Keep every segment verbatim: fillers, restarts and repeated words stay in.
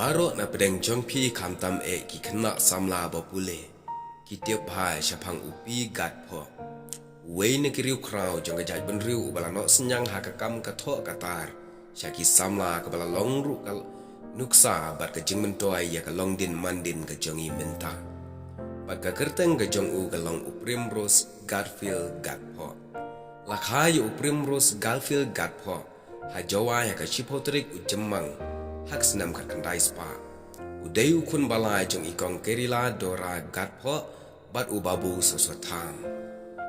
Baroh na pdeng jong phi khamtam eh ki khynnah samla ba pule, ki tip bha shaphang u P Gatphoh, uwei na ki riewkhraw jong ka jaitbynriew uba la noh synñiang ha ka kam ka thoh ka tar sha ki samla, kaba la long ruh ka nuksa bad ka jingmyntoi ïa ka longdin mandin ka jong i mynta. Bad ka kyrteng ka jong u ka long u Primrose Garfield Gatphoh. La kha ïa u Primrose Garfield Gatphoh ha Jowai ha ka shiphew tarik u Jymmang ha ka snem khatkhyndai spah. U dei u khun ba lai jong i Kong Kerila Dora Gatphoh bad u Babu Sosotham,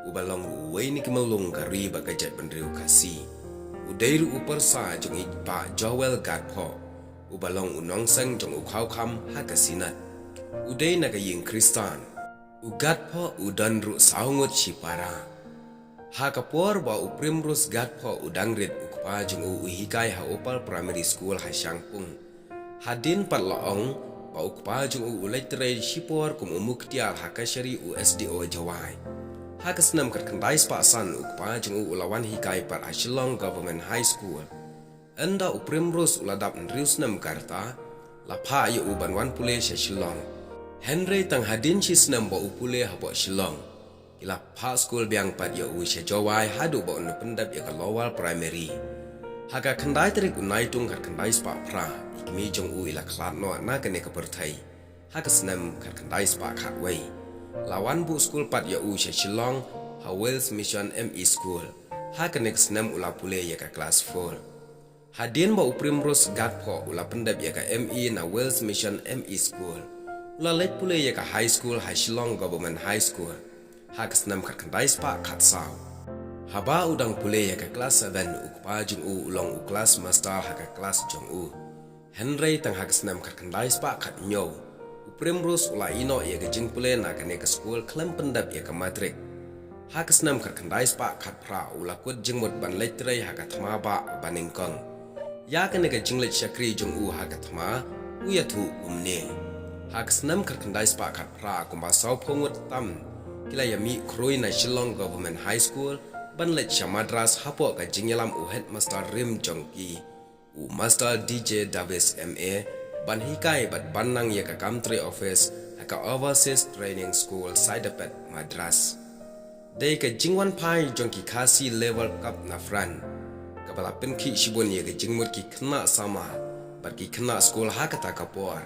uba long ruh uwei na ki myllung ka ri bad ka jaitbynriew Khasi. U dei ruh u pyrsa jong i Bah Joel Gatphoh, uba long u nongseng jong u Khawkham ha ka Sinat. U dei na ka ïing Khristan. U Gatphoh u don ruh saw ngut shipara. Ha ka por ba u Primrose Gatphoh u dang rit, u kpa jong u u hikai ha Opal Primary School ha Shangpung. Hadien pat la ong ba u kpa jong u u leit trei shipor kum u muktiar ha kashari u S D O Jowai. Ha ka snem khatkhyndai spah san u kpa jong u u la wan hikai pat ha Shillong Government High School. Ynda u Primrose u la dap hynriew snem ka rta, la phah ïa u ban wan pule sha Shillong. Hynrei tang hadien shi snem ba u pule hapoh Shillong, ki la phah skul biang pat ïa u sha Jowai haduh ba un pyndep ïa ka Lower Primary. Ha ka khyndai tarik u Naitung khatkhyndai spah phra, i kmie jong u i la khlad noh na kane ka pyrthei ha ka snem khatkhyndai spah khatwei. La wan buh skul pat ïa u sha Shillong ha Wales Mission M E School. Ha kane ka snem u la pule ïa ka klas four. Hadien ba u Primrose Gatphoh u la pyndep ïa ka M E na Wales Mission M E School, u la leit pule ïa ka high school ha Shillong Government High School ha ka snem khatkhyndai spah khatsaw. Haba u dang pule ïa ka klas seven, u kpa jong u u long u klas master ha ka klas jong u. Hynrei tang ha ka snem khatkhyndai spah khathynñiew, u Primrose u la ïeh noh ïa ka jingpule na kane ka skul khlem pyndep ïa ka matrik. Ha ka snem khatkhyndai spah khatphra u la kut jingmut ban leit trei ha ka thma bah ba nyngkong. Ïa kane ka jingleit shakri jong u ha ka thma, u ïathuh kumne: Ha ka snem khatkhyndai spah khatphra, kumba sawphew ngut tam ki la ïamih khrui na Shillong Government High School ban leit sha Madras hapoh ka jingïalam u headmaster rim jong ki, u Master D J Davis M A, ban hikai bad ban nang ïa ka kam trei office ha ka Overseas Training School, Saidapet, Madras. Dei ka jingwanphai jong ki Khasi Labour Cup na France, kaba la pynkhih shibun ïa ka jingmut ki khynnah samla bad ki khynnah skul ha kata ka por.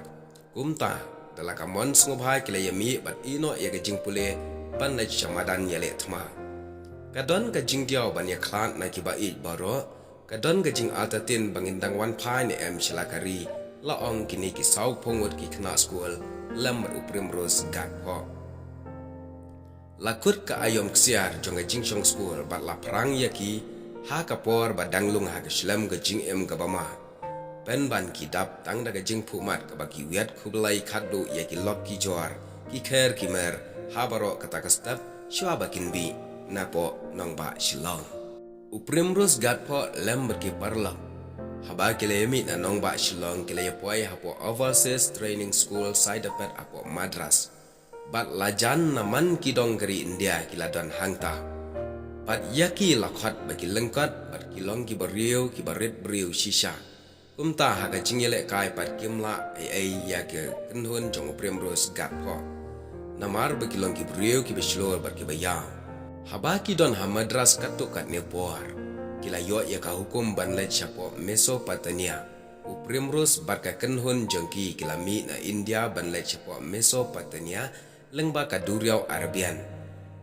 Kumta, da la ka mon sngewbha ki la ïamih bad ïeh noh ïa ka jingpule ban leit sha madan ïaleh thma. Ka don ka jingdiaw ban ïakhlad na ki ba ïeit baroh, ka don ka jingartatien ba ngin dang wanphai ne em sha la ka ri, la ong kine ki sawphew ngut ki khynnah skul lem bad u Primrose Gatphoh. La kut ka aïom ksiar jong ka jingshong skul bad la phrang ïa ki ha ka por ba dang lung ha ka shlem ka jingim kaba ma. Pynban ki dap tang da ka jingphuhmat kaba ki wiat khublei khatduh ïa ki lok ki jor, ki kher ki mer, ha baroh kata ka step, shuwa ba kin bih napoh nongbah Shillong. U Primrose Gatphoh lem bad ki paralok, haba ki la ïamih na nongbah Shillong, ki la ïapoi hapoh Overseas Training School, Saidapet hapoh Madras. Bad lajan na man ki dong ka ri India ki la don hangta. Bad ïa ki la khot ba ki lyngkot bad ki long ki briew kiba rit briew shisha. Kumta ha ka jingïalehkai pat kim lah ei ei ïa ka kynhun jong u Primrose Gatphoh, namar ba ki long ki briew kiba shlur bad kiba ïaw. Haba ki don ha Madras katto katne por, ki la ïoh ïa ka hukum ban leit shapoh Mesopotamia. U Primrose bad ka kynhun jong ki ki la mih na India ban leit shapoh Mesopotamia lyngba ka duriaw Arabian,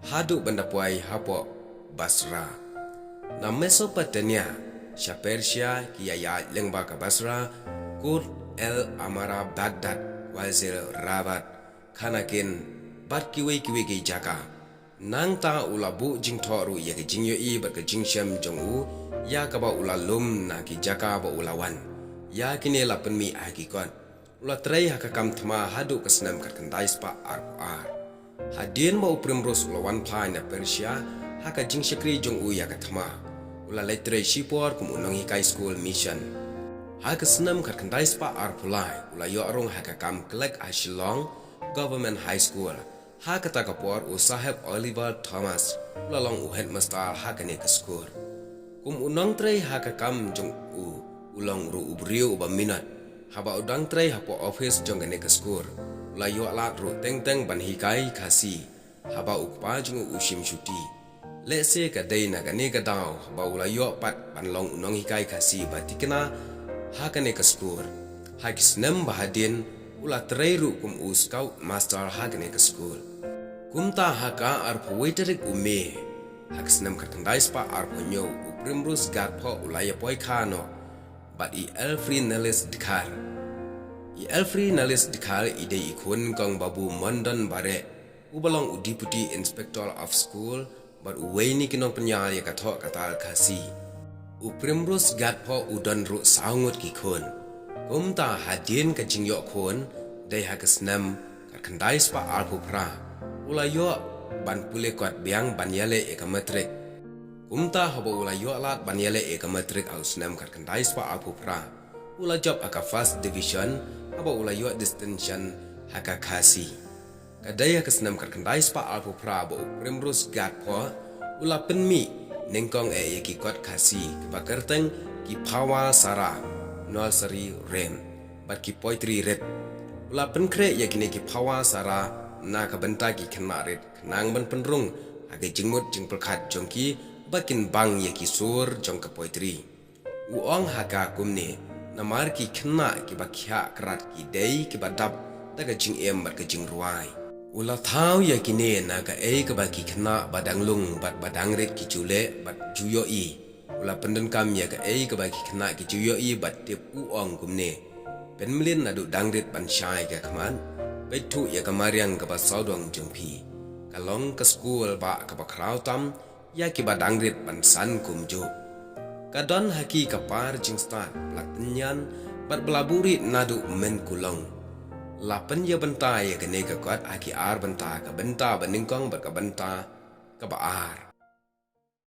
haduh ban da poi hapoh Basra. Na Mesopotamia sha Persia ki ïaid lyngba ka Basra, Kut el Amara, Baghdad, Wazir, Rabat, Khanakin, bad kiwei kiwei ki jaka. Nangta u la buh jingthoh ruh ïa ka jingïohi bad ka jingshem jong u, ïa kaba u la lum na ki jaka ba u la wan. Ïa kine la pynmih ha ki kot. U la trei ha ka kam thma haduh ka snem khatkhyndai spah arphew ar. Hadien ba u Primrose u la wan phai na Persia ha ka jingshakri jong u ïa ka thma, u la leit trei shipor kum u nonghikai skul mission. Ha ka snem khatkhyndai spah arphew lai u la ïoh rung ha ka kam khlek ha Shillong Government High School. Ha kata ka por u Saheb Oliver Thomas u la long u headmaster ha kane ka skul. Kum u nongtrei ha ka kam jong u, u long ruh u briew uba minot. Haba u dang trei hapoh office jong kane ka skul, u la ïoh lad ruh teng teng ban hikai Khasi haba u kpa jong u u shim shuti. Lehse ka dei na kane ka daw ba u la ïoh pat ban long u nonghikai Khasi ba tikna ha kane ka skul. Ha ki snem ba hadien u la trei ruh kum u scout master ha kane ka skul. Kumta ha ka arphew wei tarik u May ha ka snem khatkhyndai spah arphew hynñiew, u Primrose Gatphoh u la ïa poi kha noh bad i Elfrinelis Dkhar. I Elfrinelis Dkhar i dei i khun kong Babu Mondon Bareh, uba long u Deputy Inspector of School bad uwei na ki nongpynïar ïa ka thoh ka tar Khasi. U Primrose Gatphoh u don ruh saw ngut ki khun. Kumta hadien ka jingïoh khun, dei ha ka snem khatkhyndai spah arphew phra, u la ïoh ban pule kot biang ban ïaleh ïa ka matric. Kumta haba u la ïoh lad ban ïaleh ïa ka matric ha u snem khatkhyndai spah arphew phra, u la jop ha ka first division, haba u la ïoh distinction ha ka Khasi. Ka dei ha ka snem khatkhyndai spah arphew phra ba u Primrose Gatphoh u la pynmih nyngkong eh ïa ki kot Khasi kiba kyrteng ki Phawa Sara, Nursery Rhyme, bad ki Poetry Read. U la pynkhreh ïa kine ki Phawa Sara na ka bynta ki khynnah rit khnang ban pynrung ha ki jingmut jingpyrkhat jong ki ba kin bang ïa ki sur jong ka poetry. U ong ha ka kumne namar ki khynnah kiba khiah krat ki dei kiba dap da ka jingim bad ka jingrwai. U la thaw ïa kine na kaei kaba ki khynnah ba dang lung bad ba dang rit ki ju leh bad ju ïohi. U la pyndonkam ïa kaei kaba ki khynnah ki ju ïohi bad tip, u ong kumne: Pynmlien naduh dang rit ban shai ka khmat, peit thuh ïa ka mariang kaba sawdong jong phi. Ka long ka skul bah kaba khraw tam ïa kiba dang rit ban san kumjuh. Ka don ha ki ka par jingstad ba la tynñian bad ba la buhrieh naduh mynkulong. La pynïabynta ïa kane ka kot ha ki ar bynta, ka bynta banyngkong bad ka bynta kaba ar.